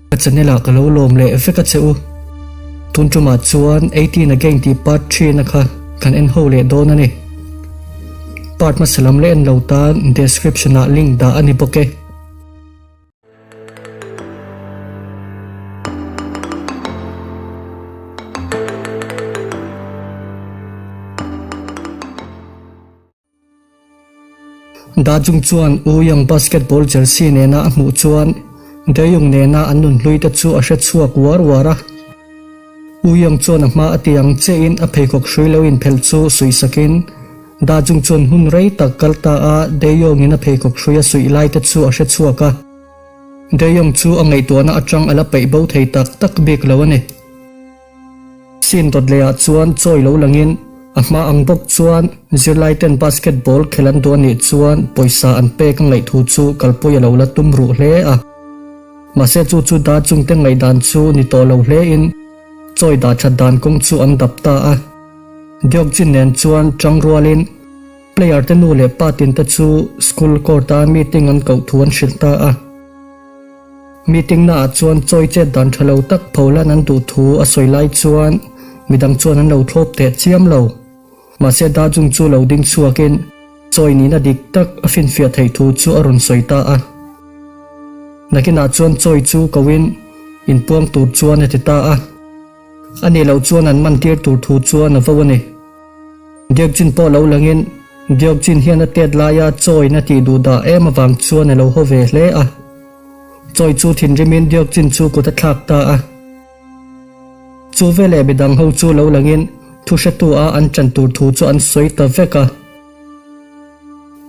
Ka channel ah ka lo lawm leh vek a che u. Tun tumah chuan 18 again tih part three na kha kan en ho leh dawn a ni. Part hmasa lam leh en lo tan description ah link dah a ni bawk e. Dajung chuan U Young basketball jersey nena a hmuh chuan Daeyoung nena an nunhlui te chu a hre chhuak uar uar a. U Young chuan a hma a ti ang chiahin a pheikhawk hrui lo inphelh chu suih sakin Dajung chuan hun rei tak kal ta a Daeyoung in a pheikhawk hrui a suih lai te chu a hre chhuak a. Daeyoung chu a ngaihtuahna atang a la peih bo thei tak tak bik lo a ni. Sin dawt leh ah chuan chawi lo langin a hma ang bawk chuan zirlai ten basketball khel an duh anih chuan pawisa an pek a ngaih thu chu kalpui a lo la tum ruh hle a. Mahse chu chu da chungte ngaihdan chu ni tawh lo hle in chawi dah that dan kawng chu an dap ta a. Deokjin nen chuan tang rualin player te nu leh pa tin te chu school court a meeting an koh thu an hrilh ta a. Meeting naah chuan chawi chet dan tha lo tak pholan an duh thu a sawi lai chuan midang chuan an lo thlawp teh chiam lo. Mahse Dajung chu lo ding chhuakin chawi nihna dik tak a finfiah theih thu chu a rawn sawi ta a. Nakinah chuan chawi chu koin inpuang tur chuan a ti ta a. A nih loh chuan an man tir tur thu chuan a vo a ni. Deokjin pawh lo langin Deokjin hian a tet laia Choi-in a tih duh dah em avang chuan a lo haw ve hle a. Choi chu thinrimin Deokjin chu kut a thlak ta a. Chu veleh midang ho chu lo langin thuhretu a an ṭan tur thu chu an sawi ta vek a.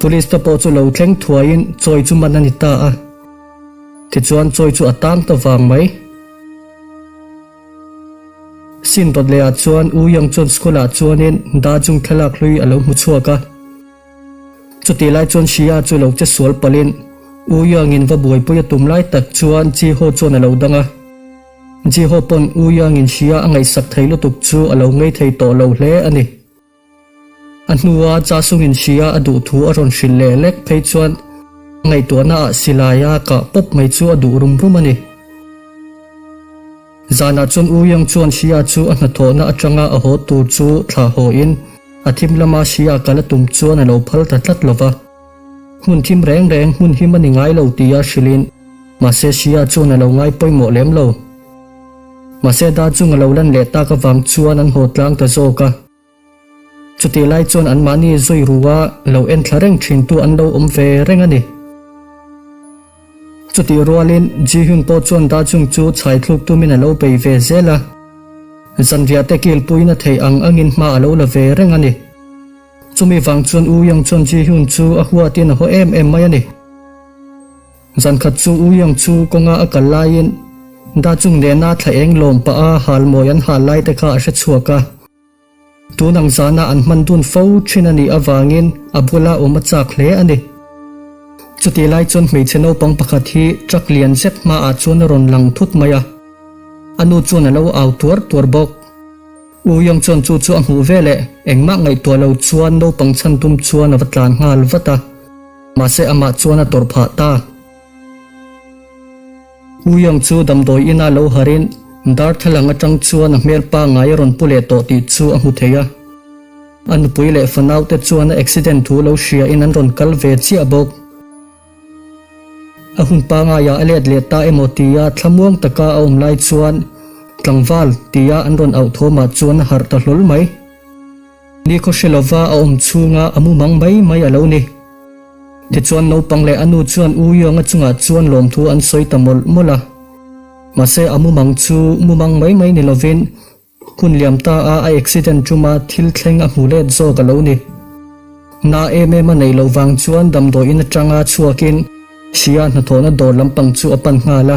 Police te pawh chu lo thleng thuaiin Choi chu man a ni ta a. Tichuan Choi chu a tang ta vang mai. Sin dawt leh ah chuan U Young chuan school ah chuanin Da Jung thlalak hlui a lo hmu chhuak a. Chutih lai chuan Shia chu lo che sual palhin U Young in va buaipui a tum lai tak chuan Ji Ho chuan a lo dang a. Ji Ho pawn U Young in Shia a ngaihsak thei lutuk chu a lo ngei thei tawh lo hle a ni. A hnua Chasungin Shia a duh thu a rawn hrilh leh lek phei chuan ngaihtuahna ah silai a kah pawp mai chu a duh rum rum a ni. Zanah chuan U Yang chuan Shia chu a hnathawhna atanga a haw tur chu thlah hawiin a thim lama Shia kal a tum chuan a lo phal ta tlat lo va. Hmun thim reng reng hmun him a ni ngai lo tia hrilhin mahse Shia chuan a lo ngai pawimawh lem lo. Mahse Da chung a lo lan leh tak avang chuan an haw tlang ta zawk a. Chutih lai chuan anmahni zui ru a lo en thla reng thintu an lo awm ve reng a ni. Chutih rualin Ji Hyun pawh chuan Da Jung chu chhai thluk tumin a lo bei ve zel a. Zanriah te kilpuiin a theih ang angin hma a lo la ve reng a ni. Chumi vang chuan U Young chuan Ji Hyun chu a huatin a haw em em mai a ni. Zankhat chu U Young chu kawnga a kal laiin Da Jung nena thla eng lawm pah a hal mawi an hal lai te kha a hre chhuak a. Tun ang zana an hman dun fo thin a nih avangin a bula awm a chak hle a ni. Chutih lai chuan hmeichhe naupang pakhat hi truck lian zet hmaah chuan a rawn lang thut mai a, a nu chuan a lo au tuar tuar bawk. U Yong chuan chu chu a hmuh veleh engmah ngaihtuah lo chuan naupang chhan tum chuan a va tlan nghal vat a, mahse amah chuan a tawrh phah ta. U Young chu damdawi ina lo harin darthlalang atang chuan a hmel pangngai a rawn pu leh tawh tih chu a hmu thei a. A nupui leh fanaute chuan a accident thu lo hria in an rawn kal ve chiah bawk. A hun pangaiah a let leh ta emaw tia thlamuang taka a awm lai chuan tlangval tia an rawn auh thawmah chuan a harh ta hlawl mai. Nikhaw hre lova a awm chhunga a mumang mai mai a lo ni. Tichuan naupang leh a nu chuan U Young-a chungah chuan lawmthu an sawi ta mawlh mawlh a. Mahse a mumang chu mumang mai mai ni lovin hun liam ta a a accident tuma thil thleng a hmu let zawk a lo ni. Na em em a neih loh vang chuan damdawi in atanga chhuakin Shia hnathawhna dawr lampang chu a pan nghal a,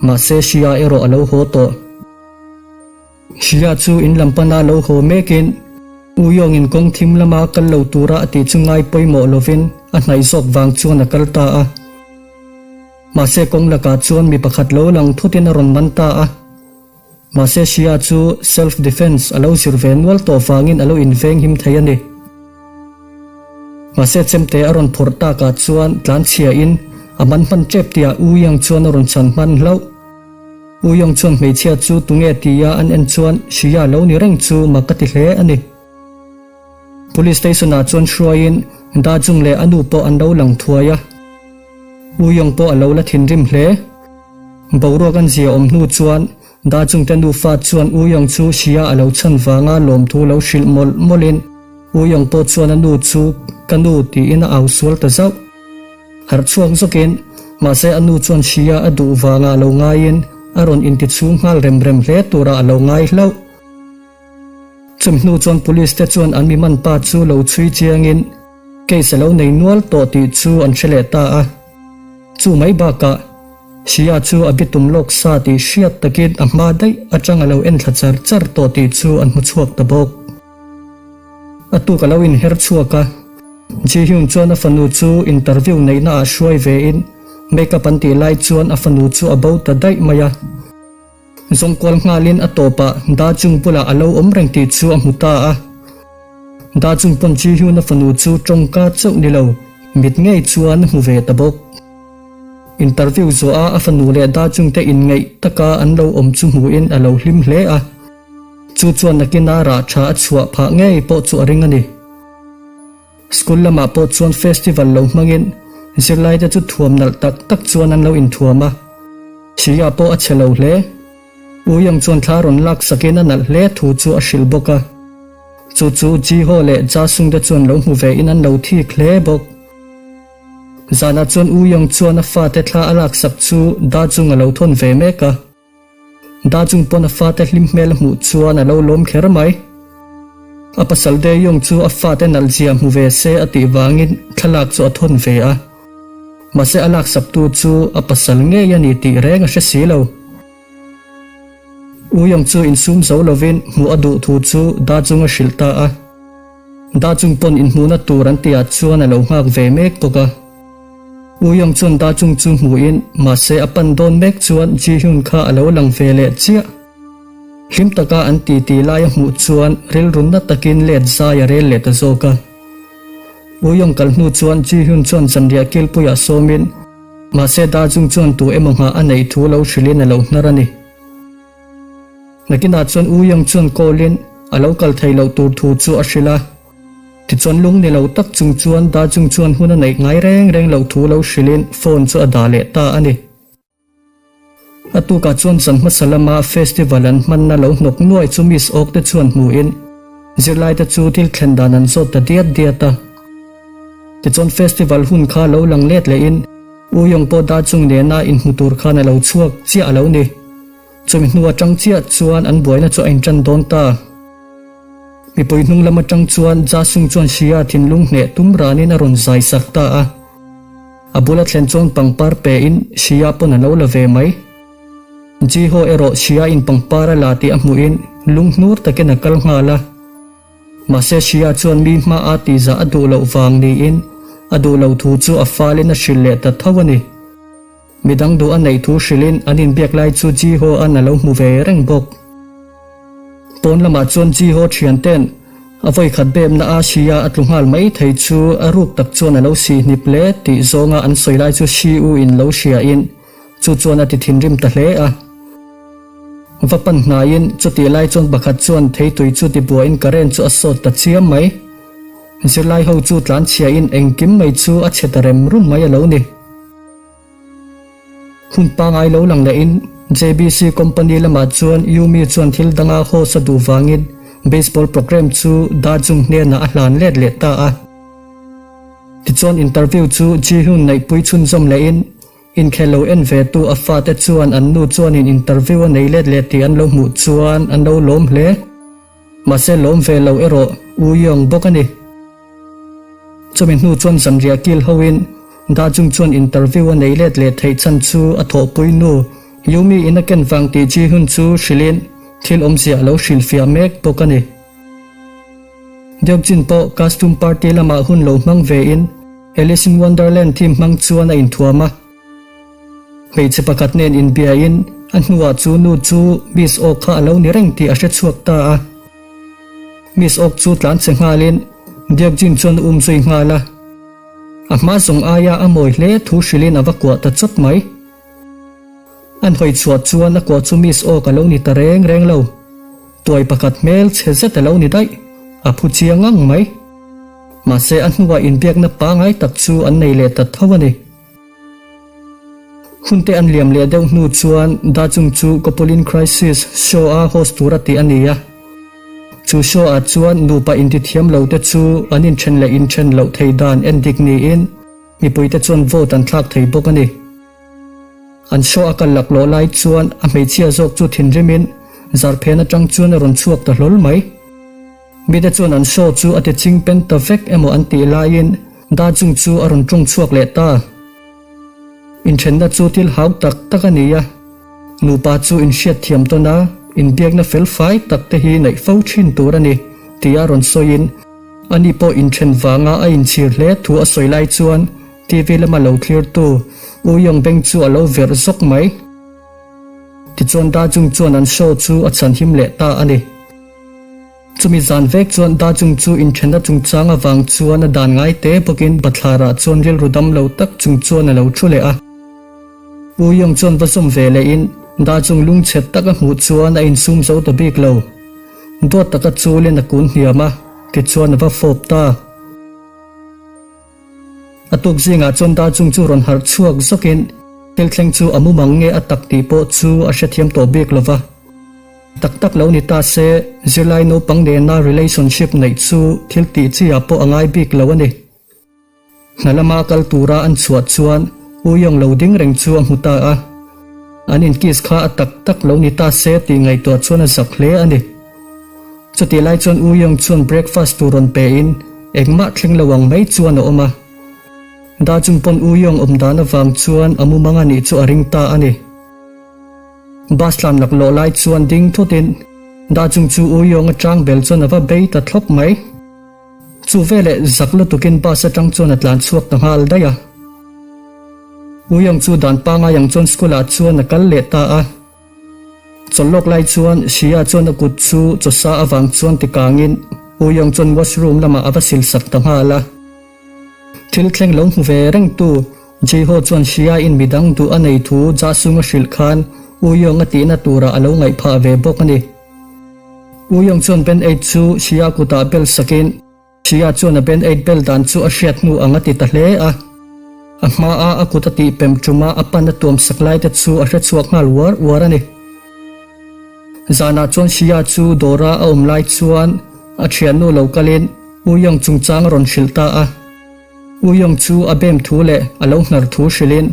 mahse Shia erawh a lo haw tawh. Shia chu in lam pana lo haw mekin U Yawngin kawng thim lama kal lo tura a tih chu ngai pawimawh lovin a hnaih zawk vang chuan a kal ta a. Mahse kawng lakah chuan mi pakhat lo lang thutin a rawn man ta a. Mahse Shia chu self defense a lo zir ve nual tawh vangin a lo inveng him thei a ni. Mahse chemte a rawn phawrh takah chuan tlanchhiain a man hman tep tihah U Yang chuan a rawn chhan hman hlauh. U Yong chuan hmeichhia chu tunge tia an en chuan Shia lo ni reng chu mak a ti hle a ni. Police station ah chuan hruaiin Da Jung leh a nu pawh an lo lang thuai a. U Yong pawh a lo la thinrim hle. Boruak an zia awm hnu chuan Da Jung te nufa chuan U Yong chu Shia a lo chhan vanga lawmthu lo hrilh mawlh mawlhin U Yong pawh chuan a nu chu ka nu tiin a au sual ta zauh. Harh chhuak zawkin, mahse a nu chuan Shia a duh vanga a lo ngaiin a rawn intichhung nghal rem rem hle turah a lo ngai hlauh. Chumi hnu chuan Police te chuan an mi man pa chu lo chhui chiangin case a lo nei nual tawh tih chu an hre leh ta a. Chu mai bakah Shia chu a bitum lawk sa tih hriat takin a hma daih atang a lo en thla char char tawh tih chu an hmu chhuak ta bawk. A tuk a lo inher chhuak a, Ji Hyun chuan a fanu chu interview neihna ah hruai ve in makeup an tih lai chuan a fanu chu a bo ta daih mai a. Zawngkual nghalin a tawpah Da Chung bulah a lo awm reng tih chu a hmu ta a. Da Chung pawn Ji Hyun a fanu chu tawngka chauh ni lo, mit ngei chuan a hmu ve ta bawk. Interview zawh a a fanu leh Da Chung te inngeih taka an lo awm chu hmuhin a lo hlim hle a. Chu chuan nakina rah tha a chhuah phah ngei pawh chu a ring a ni. School lamah pawh chuan festival lo hmangin zirlaite chu thuam nalh tak tak chuan an lo inthuam a, Sia pawh a chhe lo hle. U Young chuan thla rawn lak sakin a nalh hle thu chu a hrilh bawk a. Chu chu Ji Ho leh Ja Sung te chuan lo hmu ve in an lo thik hle bawk. Zanah chuan U Young chuan a fate thla a lak sak chu Da Jung a lo thawn ve mek a. Da chung pawn a fate hlim hmel a hmuh chuan a lo lawm kher mai. A pasal De Jong chu a fate nalh zia hmu ve se a tih vangin thlalak chu a thawn ve a. Mahse a laksaktu chu a pasal ngei a ni tih reng a hre si lo. U Jong chu insum zo lovin hmuh a duh thu chu Da Jung a hrilh ta a. Da Jung pawn inhmuhna tur an tihah chuan a lo nghak ve mek bawk a. U Yong chuan Da Chung chu hmuhin mahse a pan dawn mek chuan Ji Hyun kha a lo lang ve leh chiah. Hlim taka an titi lai a hmuh chuan rilru na takin let zai a rel leh ta zawk a. U Yong kal hnu chuan Ji Hyun chuan zanriah kilpuiah sawmin mahse Da Chung chuan tu emaw nghah a neih thu lo hrilhin a lo hnar a ni. Nakinah chuan U Yong chuan call in a lo kal thei loh tur thu chu a hrilh a. Tichuan lung ni lo tak chung chuan Da Chung chuan hun a neih ngai reng reng loh thu lo hrilhin phone chu a dah leh ta a ni. A tukah chuan zan hmasa lama festival an hmanna lo hnawk nuai chu Miss Awk te chuan hmuhin zirlaite chu thil thlen dan an zawt ta diat diat a. Tichuan festival hun kha lo lang let lehin U Yong pawh Da Chung nena inhmu tur khan a lo chhuak chiah a lo ni. Chumi hnu atang chiah chuan an buaina chu a intan dawn ta. Mipui hnung lam atang chuan Jasung chuan Shia thinlung hneh tum ranin a rawn zai sak ta a. A bula thlen chuan pangpar pein Shia pawn a lo la ve mai. Jiho erawh Shia in pangpar a la tih a hmuhin lung hnur takin a kal nghal a. Mahse Shia chuan mi hma a tihzah a duh loh vang niin a duh lo thu chu a falin a hrilh leh ta tho a ni. Midang duh a neih thu hrilhin an inbiak lai chu Jiho an a lo hmu ve reng bawk. Pawn lamah chuan Jiho thiante'n a vawikhat bemna a Shia a tlu nghal mai thei chu a ruk tak chuan a lo sih hnip hle tih zawnga an sawi lai chu Shi U in lo hriain chu chuan a ti thinrim ta hle a. Va pan hnaiin chutih lai chuan pakhat chuan theitui chu tibuaiin current chu a sawt ta chiam mai. Zirlai ho chu tlanchhiain engkim mai chu a chhe ta rem rum mai a lo ni. Hun pangai lo lang lehin JBC company lamah chuan Yumi chuan thil danga host a duh vangin baseball program chu Da Jung hnenah a hlan let leh ta a. Tichuan interview chu Ji Hyun neihpui chhunzawm lehin inkhel lo en ve tu a fate chuan an nu chuanin interview a nei let leh tih an lo hmuh chuan an lo lawm hle. Mahse lawm ve lo erawh U Young bawk a ni. Chumi hnu chuan zanriah kil hoin Da Jung chuan interview a nei let leh theih chhan chu a thawhpui nu Yumi in a ken vang tih Ji Hyun chu hrilhin thil awmzia a lo hrilhfiah mek bawk a ni. Deokjin pawh costume party lamah hun lo hmang ve in Alice in Wonderland theme hmang chuan a inthuam a. Hmeichhe pakhat nen inbiain a hnuah chu nu chu Miss Awk kha a lo ni reng tih a hre chhuak ta a. Miss Awk chu tlan che nghalin Deokjin chuan a um zui nghal a. A hma zawng aia a mawi hle thu hrilhin a va kuah ta chawt mai. An hawi chhuah chuan a kuah chu Miss Awk a lo ni ta reng reng lo. Tuai pakhat hmel chhe zet a lo ni daih, a phu chiang ngang mai. Mahse a hnuah inbiakna pangai tak chu an nei leh ta tho a ni. Hunte an liam leh deuh hnu chuan Da Chung chu Kopolin Crisis show a host tur a tih a ni a. Chu show ah chuan nupa intithiam lo te chu an inthen leh inthen loh thei dan en dik niin mipuite chuan vote an thlak thei bawk a ni. An show a kal laklawh lai chuan a hmeichhia zawk chu thinrimin zarphen atang chuan a rawn chhuak ta hlawl mai. Mite chuan an show chu a ti ching pen ta vek emaw an tih laiin Da Jung chu a rawn ṭawng chhuak leh ta. Inthenna chu thil hau tak tak a ni a, nupa chu inhriat thiam tawn a, inbiakna fel fai tak te hi neih fo thin tur a ni, tia rawn sawiin ani pawh inthen vanga a inchhir hle thu a sawi lai chuan TV lama lo thlirtu U Yong Beng chu a lo verh zawk mai. Tichuan Da Jung chuan an show chu a chhanhim leh ta a ni. Chumi zan vek chuan Da Chung chu inthenna chungchang avang chuan a dan ngai te bawkin bathlarah chuan rilru dam lo tak chung chuan a lo thu leh a. U Yong chuan va zawm ve lehin Da Chung lungchhet tak a hmuh chuan a insum zo ta bik lo. Duat taka chulin a kun hniam a, tichuan a va fawp ta. A tuk zingah chuan Da Chung chu rawn harh chhuak zawkin thil thleng chu a mumang nge a tak tih pawh chu a hrethiam tawh bik lo va. Tak tak lo ni ta se, zirlai naupang nena relationship neih chu thil tih chi ah pawh a ngai bik lo a ni. Hna lama kal tura an chhuah chuan U Yong lo ding reng chu a hmu ta a. An inkiss kha a tak tak lo ni ta se tih ngaihtuah chuan a zak hle a ni. Chutih lai chuan U Yong chuan breakfast tur rawn pe in engmah thleng lo ang mai chuan a awm a. Da chung pawn U Yong awm dan avang chuan a mumang a nih chu a ring ta a ni. Bus tlan laklawh lai chuan ding thut in Da chung chu U Yong atang bel chuan a va bei ta thlawp mai. Chu veleh zak lutukin bus atang chuan a tlan chhuak ta nghal daih a. U Yong chu dan pangai ang chuan school ah chuan a kal leh ta a. Chawlh lawk lai chuan Shia chuan a kut chu chawsa avang chuan ti kangin U Yong chuan washroom lamah a va sil sak ta nghal a. Thil thleng lo hmu ve reng tu Jiho chuan Shia in midang duh a nei thu Jasung a hrilh khan U Yong a tihna turah a lo ngaih phah ve bawk a ni. U Yong chuan Ben Aid chu Shia kutah bel sakin Sia chuan a band aid bel dan chu a hriat hnu ang a ti ta hle a. A hmaa a kut a tih pem ṭuma a pan a tuam sak lai te chu a hre chhuak nghal uar uar a ni. Zanah chuan Sia chu dawra a awm lai chuan a ṭhiannu lo kalin U Yong chungchang a rawn hrilh ta a. U Yong chu a bem thu leh a lo hnar thu hrilhin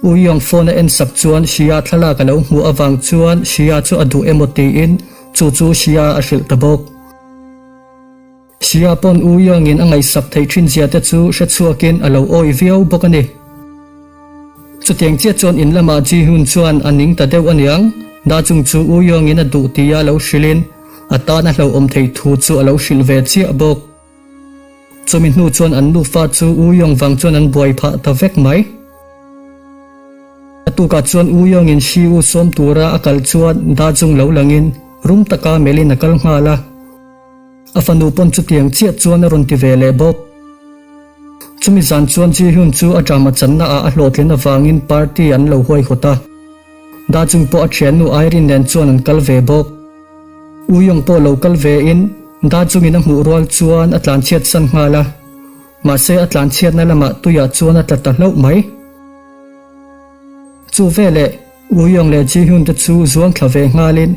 U Yong phone a en sak chuan Sia thlalak a lo hmuh avang chuan Sia chu a duh emaw tiin chu chu Sia a hrilh ta bawk. Sia pawn U Youngin a ngaihsak theih thin zia te chu hre chhuakin a lo awih viau bawk a ni. Chutiang chiah chuan in lamah Ji Hyun chuan a ning ta deuh aniang, Da Jung chu U Youngin a duh tia lo hrilhin a tan a hlauhawm theih thu chu a lo hrilh ve chiah bawk. Chumi hnu chuan an nufa chu U Young vang chuan an buai phah ta vek mai. A tukah chuan U Youngin Shi U sawm tura a kal chuan Da Jung lo langin rum taka melhin a kal nghal a. A fanu pawn chutiang chiah chuan a rawn ti ve leh bawk. Chumi zan chuan Ji Hyun chu a drama channa ah a hlawhtlin avangin party an lo huaihawt a. Da Jung pawh a thiannu Irene nen chuan an kal ve bawk. U Yong pawh lo kal ve in Da Jung in a hmuh rual chuan a tlanchhiat san nghal a. Mahse a tlanchhiatna lamah tuiah chuan a tla ta hlauh mai. Chu veleh U Yong leh Ji Hyun te chu zuang thla ve nghalin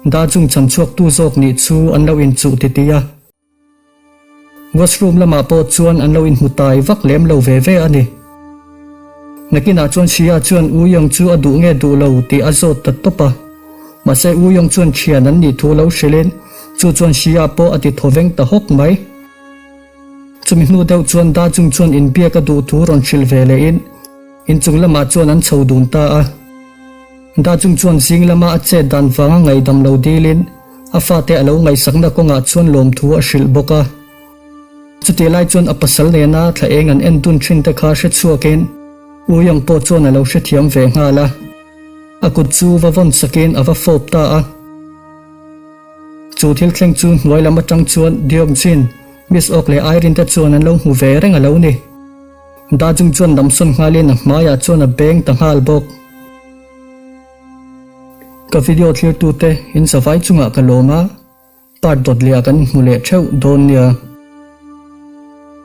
Da Jung chan chhuaktu zawk nih chu an lo inchuh titih a. Washroom lamah pawh chuan an lo inhmu tai vak lem lo ve ve a ni. Nakinah chuan Shia chuan U Yong chu a duh nge duh lo tih a zawt ta tawp a. Mahse U Yong chuan thian an nih thu lo hrilhin chu chuan Shia pawh a ti thawveng ta hawk mai. Chumi hnu deuh chuan Da Jung chuan inbiak a duh thu rawn hrilh ve lehin Inchung lamah chuan an chho dun ta a. Da chung chuan zing lama a chet dan vanga ngaihdam lo dilin a fate a lo ngaihsakna kawngah chuan lawmthu a hrilh bawk a. Chutih lai chuan a pasal nena thla eng an en dun thin te kha hre chhuakin U Yong pawh chuan a lo hrethiam ve nghal a. A kut chu va vawn sakin a va fawp ta a. Chu thil thleng chu hnuai lam atang chuan Deok Jin, Miss Ok leh Irene te chuan an lo hmu ve reng a lo ni. Da chung chuan lamsawn nghalin a hmaiah chuan a beng ta nghal bawk. Ka video thlirtute in zavai chungah ka lawm a, part dawt leh ah kan inhmu leh theuh dawn nia.